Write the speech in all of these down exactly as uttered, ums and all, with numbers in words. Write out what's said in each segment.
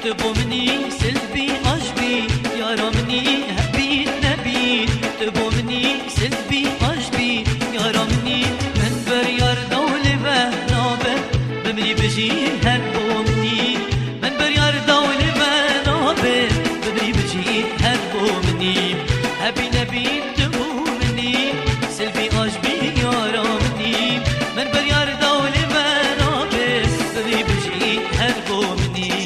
Tu bo minî silbî aşbî, yara minî hebît nebît. Tu bo minî silbî aşbî, yara minî. Min biryar da û li ve nabe, bimrî bijî her bo minî. Min biryar da û li ve nabe, bimrî bijî her bo minî. Hebî nebî tu bo minî, silbî aşbî yara minî. Min biryar da û li ve nabe, bimrî bijî her bo minî.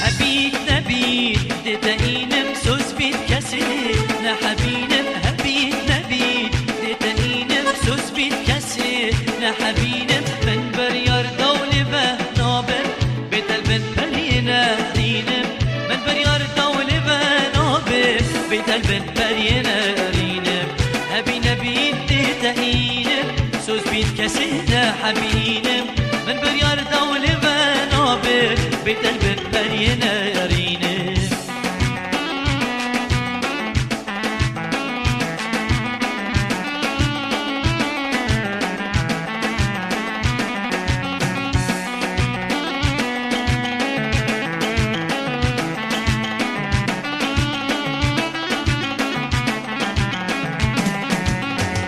Hebît nebît dê te înim, soz bît kesê nehebînim. Hebît nebît dê te înim, soz bît kesê nehebînim. Min biryar da û li ve nabim, bê te li bin periyê nerînim. Min biryar da û li ve nabim, bê te li bin periyê nerînim. Hebî nebît dê te înim, soz bît kesê nehebînim. Min biryar da û li ve nabim, bê te li bin periyê nerînim.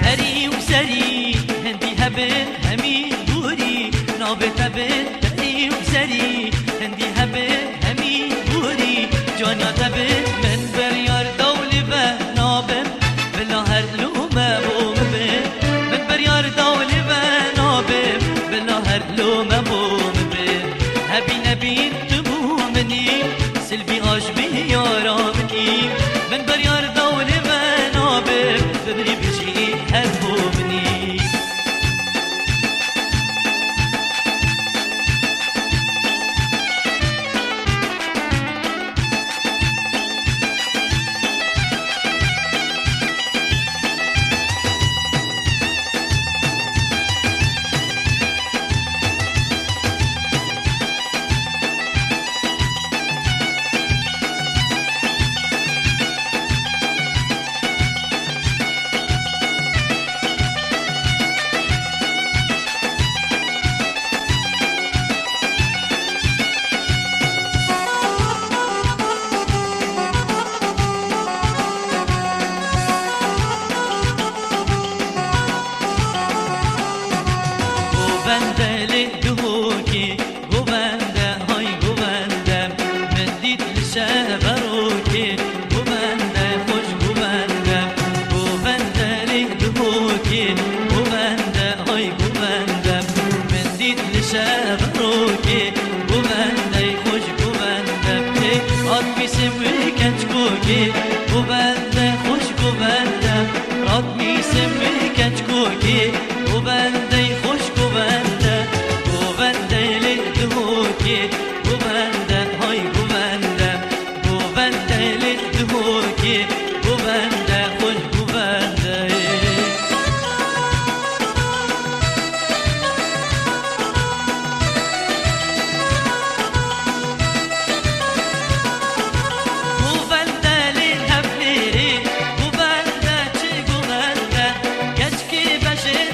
Perî û serî hindî hebin hemî dûrî, navê te bin perî û serî hindî hebin hemî dûrî. Cana te bin min biryar da û li ve nabim, bila her lome bo min bin. Min biryar da û li ve nabim, bila her lome bo min bin. Hebî nebî tu bo minî, silbî aşbî yara minî. Min biryar da û li ve nabim, bimrî bijî her bo minî. Govende lê duhokê, govende, hay govende, min dît li şeverokê. Govende, xweş govende, govende lê duhokê, govende, hay govende, min dît li şeverokê. Govende, xweş govende, ê, hat mîsim wê keçkokê. Govende, xweş govende, hat mîsim wê keçkokê. Govende, xweş govende, govende lê duhokê. Govende, hay govende, govende lê duhokê. Govende, xweş govende. Govende lê hevnêrê, govende çi govende, keçkê bejên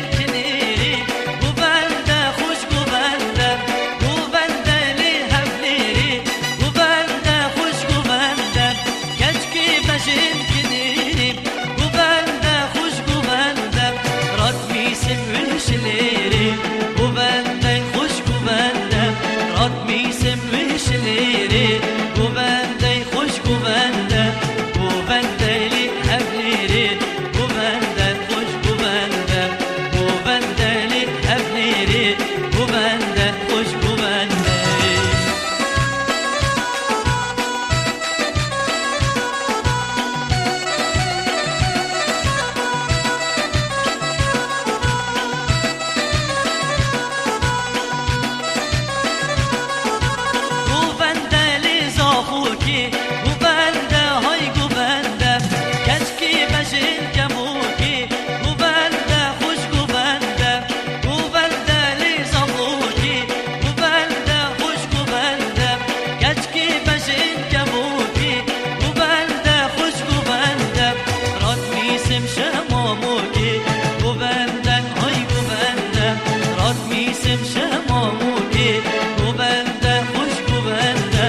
Şema mûkê, govende xweş govende,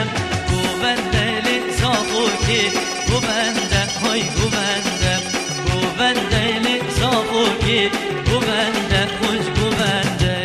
govende lê zafokê, govende, hay govende, govende lê zafokê, govende xweş govende.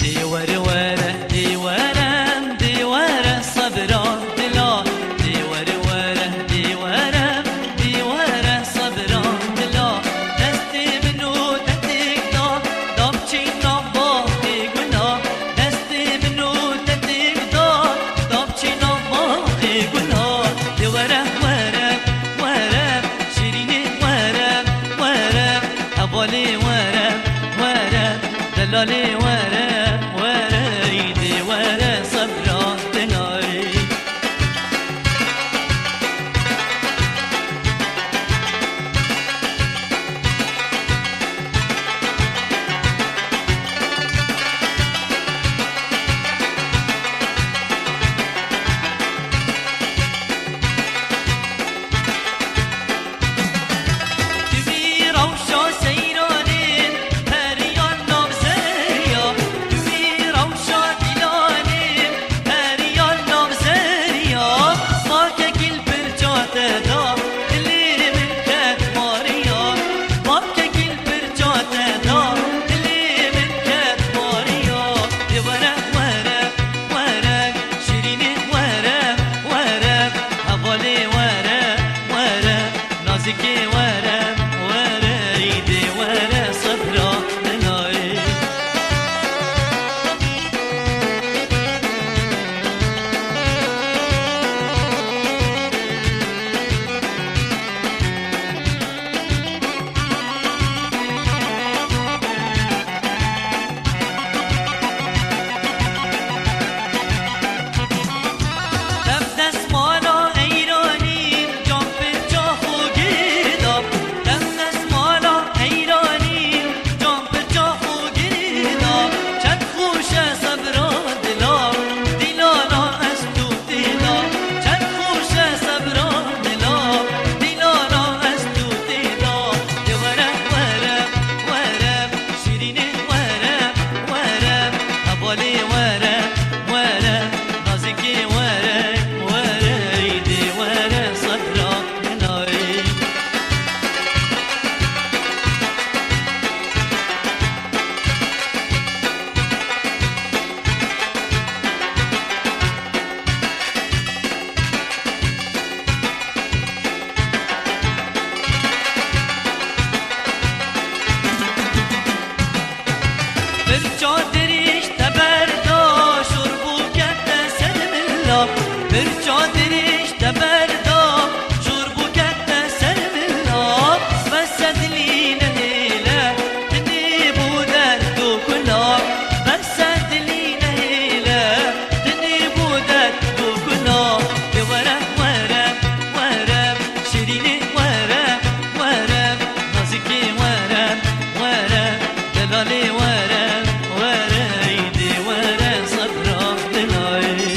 Dê were were, dê were, dê were sebra dila. Dê were were, dê were, dê were sebra dila. Destê min û destê da, da biçî nav baxê gula. Destê min û destê da, da biçî nav baxê gula. Dê were were, were, şîrînê were, were, hevalê were, were. Delalê were, were, îdê were, sebra dinayê. Tu bî rewşa seyranê, periyan nav zeriya. Tu bî rewşa dîlanê, periyan nav zeriya. Makekî li pirça te da, dilê min ket mariya. Makekî li pirça te da, dilê min ket mariya. Dê were, were, were, şîrînê were, were, hevalê were, were. Nazikê were, were, îdê were, sebra dilayê. Dem desmala eyranî, cam pirça xwe girda. Dem desmala eyranî, cam pirça xwe girda. Çend xweş e sebra dila, dîlana ez tu tê da. Çend xweş e sebra dila, dîlana ez tu tê da. Dê were, were, were. Şîrînê were, were, hevalê were, were, nazikê were, were, îdê were, sebra minayê. Pirça dirêj te berda, şor bû kete ser min la. Pirça dirêj te berda, şor bû kete ser min la. Bes e dilî nehêle, dinê bû derd û kula. Bes e dilî nehêle, dinê bû derd û kula. Dê were, were, were, şîrînê were, were, nazikê were, were, delalê were, were, îdê were, sebra dilayê.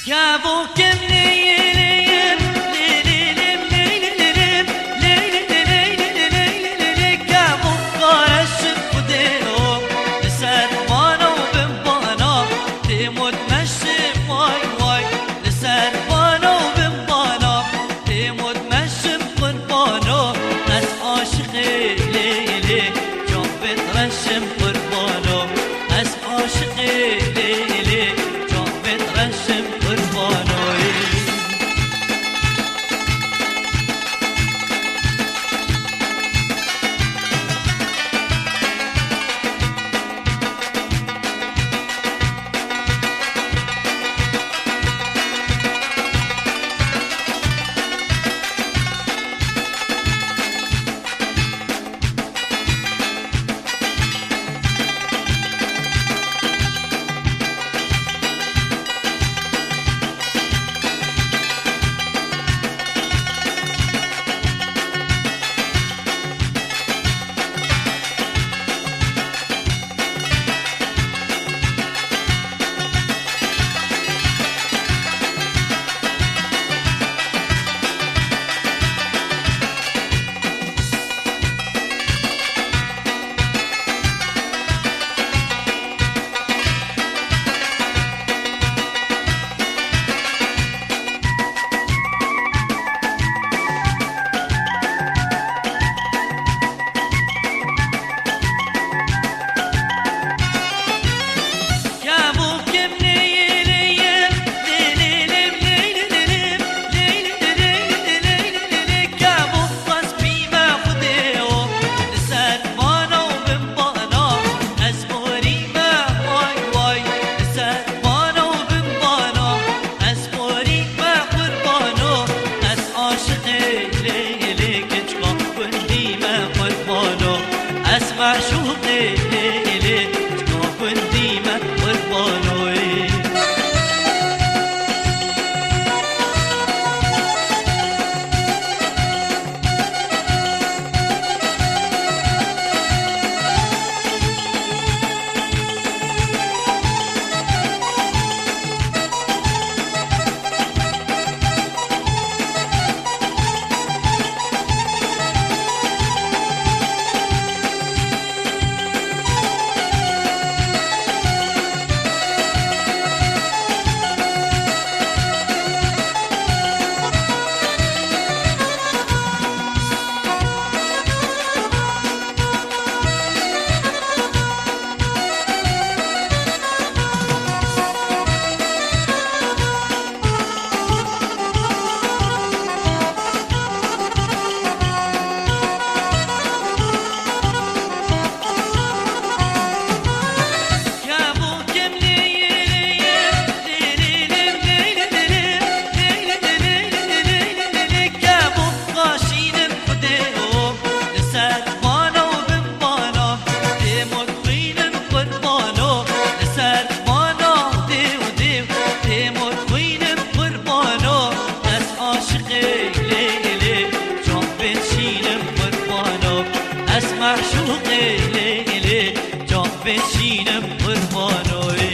Kevo kemleyê leyê, leyê, leyê, leyê, leyê, leyê, leyê, leyê, leyê, leyê, kevo xare şin xudê o, li ser Qurbano, ez aşiqê lê lê, çavên reşim qurbanoyê. Bana û bin bana, ez qorî me qurbano, ez aşiqê lê lê, keçika gundî me qurbano, ez meşûqê lê lê, keçika gundî me qurbanoyê. Qurbano, ez aşiqê lê lê, can bên şînim qurbano, ez meşûqê lê lê, can bên şînim qurbanoyê.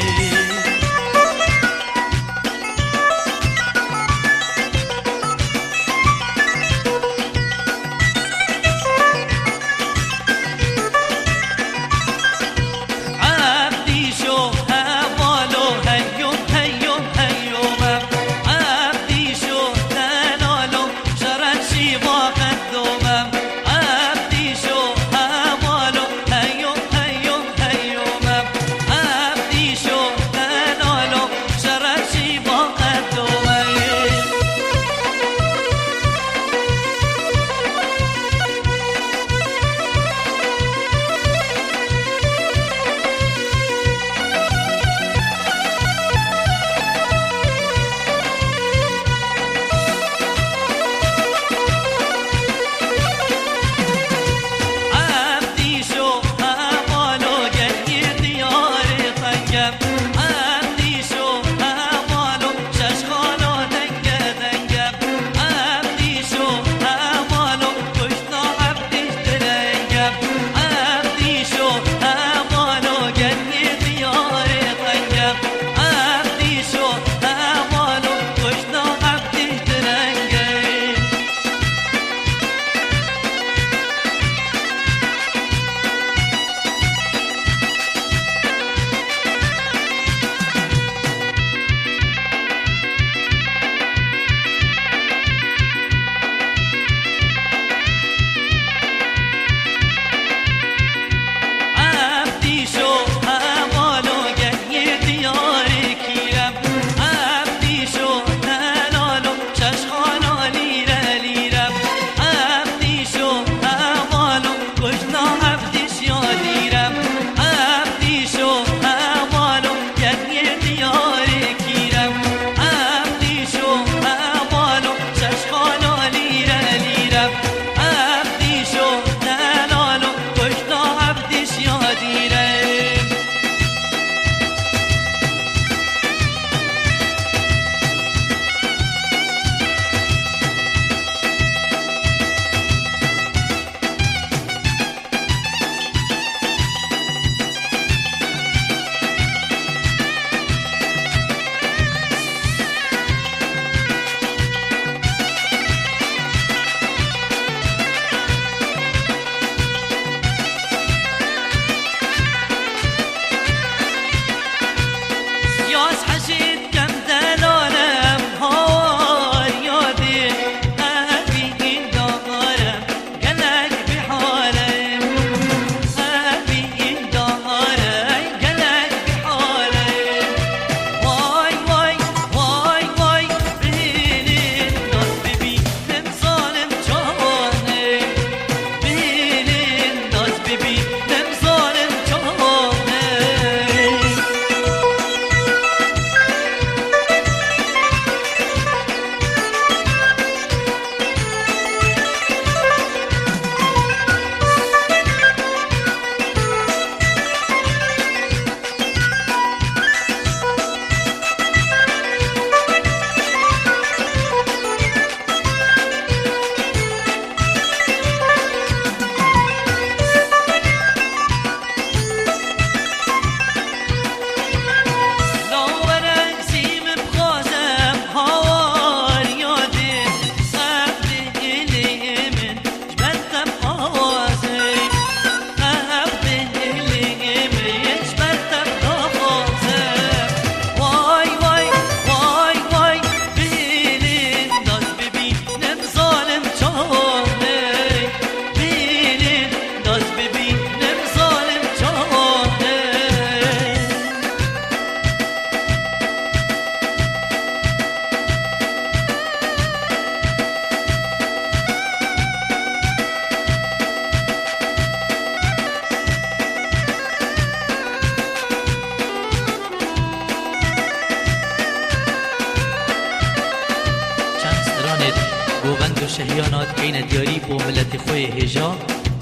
Hiyana dikeyne diyarî bo miletê xwe yê hêja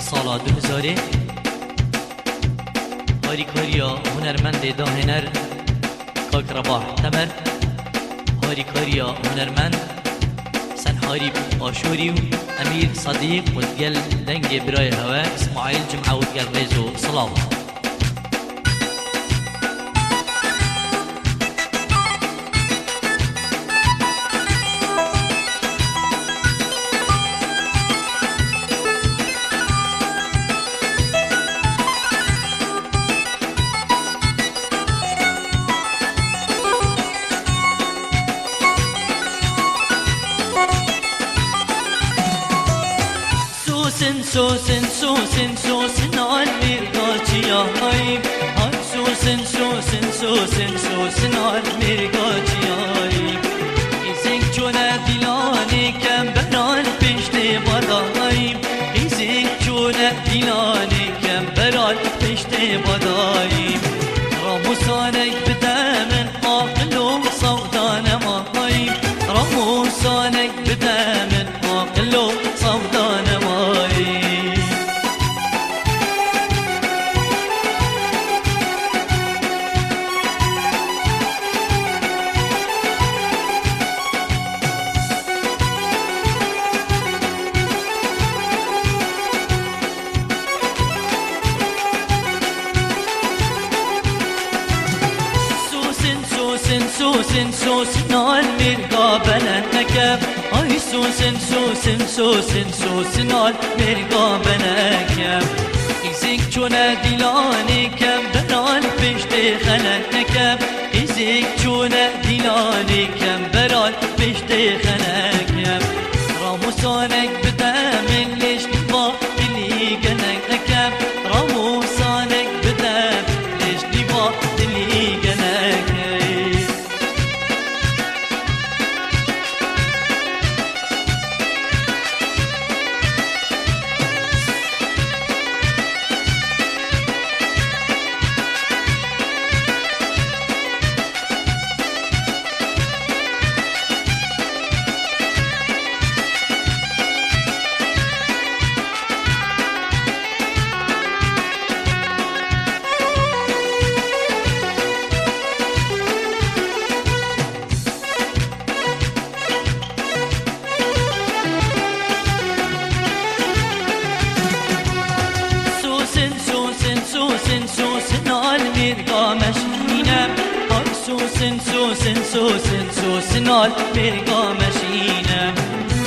sala du hezarê. Harîkariya hunermendê dahêner Kak Rebah Temer, harîkariya hunermend Senharîb Aşûrî û Emîr Sedîq û digel dengê birayê hewe Îsmaîl Cim'e û digel rêz û silav. Sosin, sosin, sosin, sosin, al mirgaçiya hay. Hay sosin, sosin, sosin, sosin, al mirgaçiya hay. Kîzing çûne dîlanê kemberan piştê badayî. Kîzing çûne dîlanê kemberan piştê badayî. Ramûsanek bide min aqil û sawda nemayî. Ramûsanek bide min aqil û sawda nemayî. Sosin, sosin, sosin, sosin, al mirga beneke. Ay sosin, sosin, sosin, sosin, al mirga beneke. Kîzing çûne dîlanê kemberan piştê xeneke. Kîzing çûne dîlanê kemberan piştê xeneke. Ramûsanek bide min lêş nîva dilî geneke. Ramûsanek bide lêş nîva dilî geneke. Sosin, sosin, sosin, sosin, sosin, al mirga meşîne. Ay sosin, sosin, sosin, sosin, al mirga meşîne.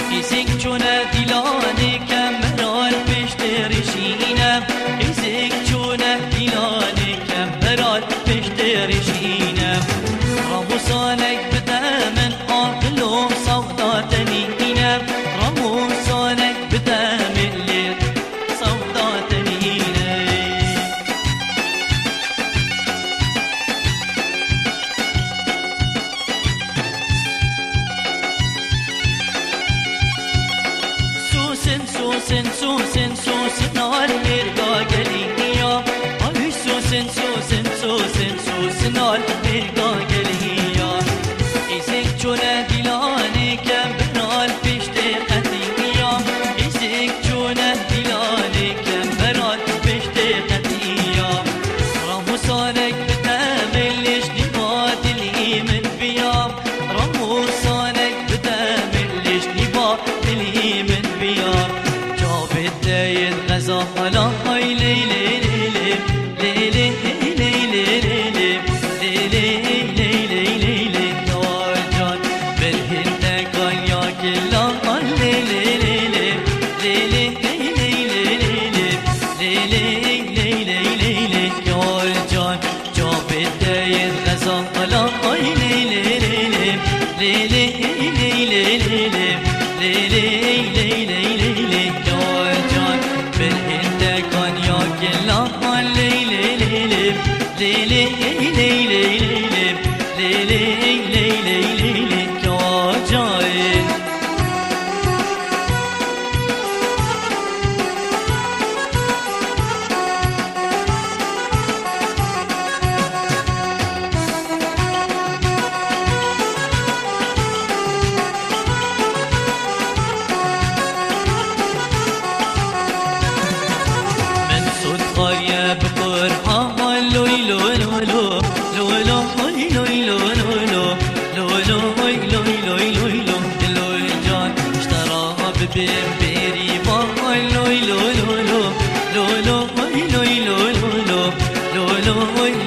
Kîzing çûne dîlanê kemberan piştê rişîne. Kîzing çûne dîlanê kemberan piştê rişîne. Ramûsanek bide min aqil û sawda tenîne. Ramûsanek bide min lê sawda tenîne. Sosin, sosin, sosin, sosin, al mirga gelî ya. Ay sosin, sosin, sosin, sosin, al mirga gelî ya. Kîzing çûne dîlanê kemberan piştê qetî ya. Kîzing çûne dîlanê kemberan piştê qetî ya. Ramûsanek bide min lêş nîva dilî min biya. Ramûsanek bide min lêş nîva dilî min biya. Çavê te yên xezala hay lê lê lê lê. Lê lê lê lê lê lê lê. Lê lê lê lê lê lê. Yar can berhên te kanya kela. Lê lê lê lê. Lê lê lê lê lê lê lê. Lê lê lê lê lê lê. Yar can. Çavê te yên xezala ay lê lê lê lê. Lê lê lê lê lê lê. Lê lê lê lê lê lê. Yar can berhên te kanya kela. Lê lê lê lê. Lê lê lê lê lê lê. Lê lê lê lê lê lê. Yar can.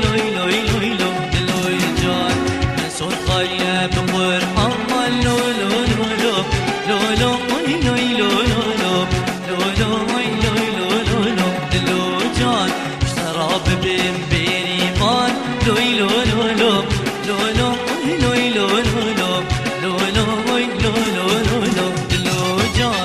Loy, loy, loy, lo, diloy can. Mesut Xalye bi Qur'an, lo, lo, lo, lo. Lo, lo, oy, loy, lo, lo, lo. Lo, lo, oy, loy, lo, lo, lo. Dilo can, ji te re bibim bêrîvan. Loy, lo, lo, lo. Lo, lo, oy, loy, lo, lo, lo. Lo, lo, oy, lo, lo, lo, lo. Dilo can.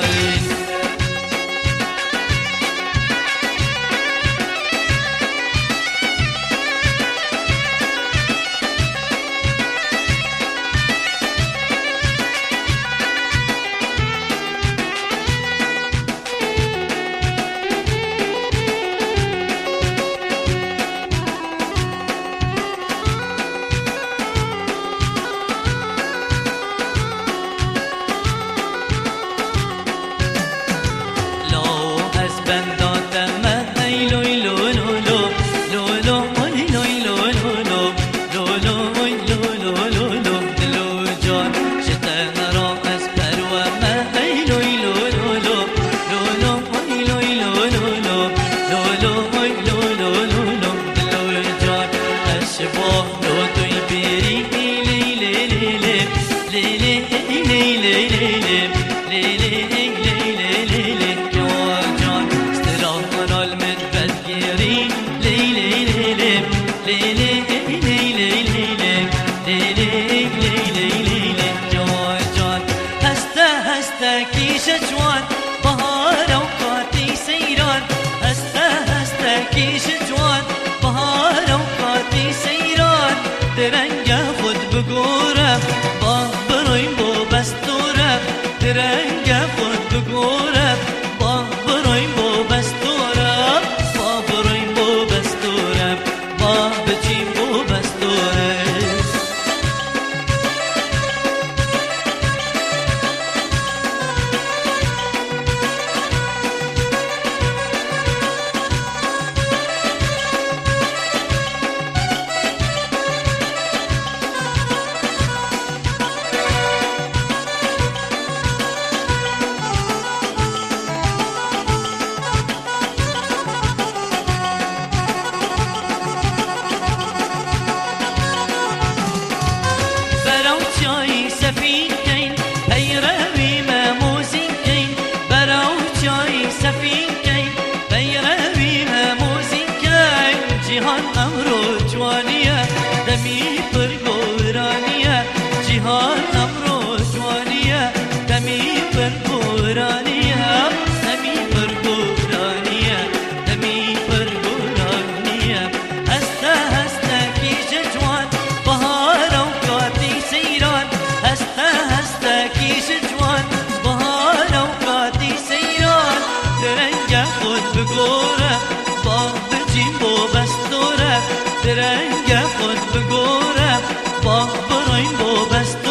Law ez benda te me, ey loy lo lo lo, lo lo, oy loy lo lo lo, lo lo, oy lo lo lo lo, dilo can, ji te re ez perwe me, ey loy lo lo lo, lo lo, oy loy lo lo lo, lo lo, oy lo lo lo lo, dilo can, ez ji bo lo tu yî bêrî, lê lê lê lê, lê lê, ey lê lê lê lê. Lê lê ey lê lê lê lê, ya can, stira qral min vedgêrî. Lê lê lê lê, lê lê ey lê lê lê lê, lê lê ey lê lê lê lê, ya can. Heste hestekî ji ciwan, bahar ewqatî seyran. Heste hestekî ji ciwan, bahar ewqatî seyran. Di renge xwe bigore, bah bi rainbow bestore. Di renge xwe bigore, bah bi rainbow bestore. Bah bi rainbow bestore, bah bi çînbo bestore. Beraw çiyayî sefîn keyn, peyrewî me mozîn keyn. Beraw çiyayî sefîn keyn, peyrewî me mozîn keyn. Cîhan emro ciwanî ye, demî pir goranî ye. Cîhan emro ciwanî ye, demî pir goranî ye. Demî pir goranî ye, demî pir goranî ye. Heste hestekî ji ciwan, bahar ewqatî seyran. Heste hestekî ji ciwan, bahar ewqatî seyran. Di renge xwe bigore, bah bi çînbo bestore. Di renge xwe bigore, bah bi rainbow bestore.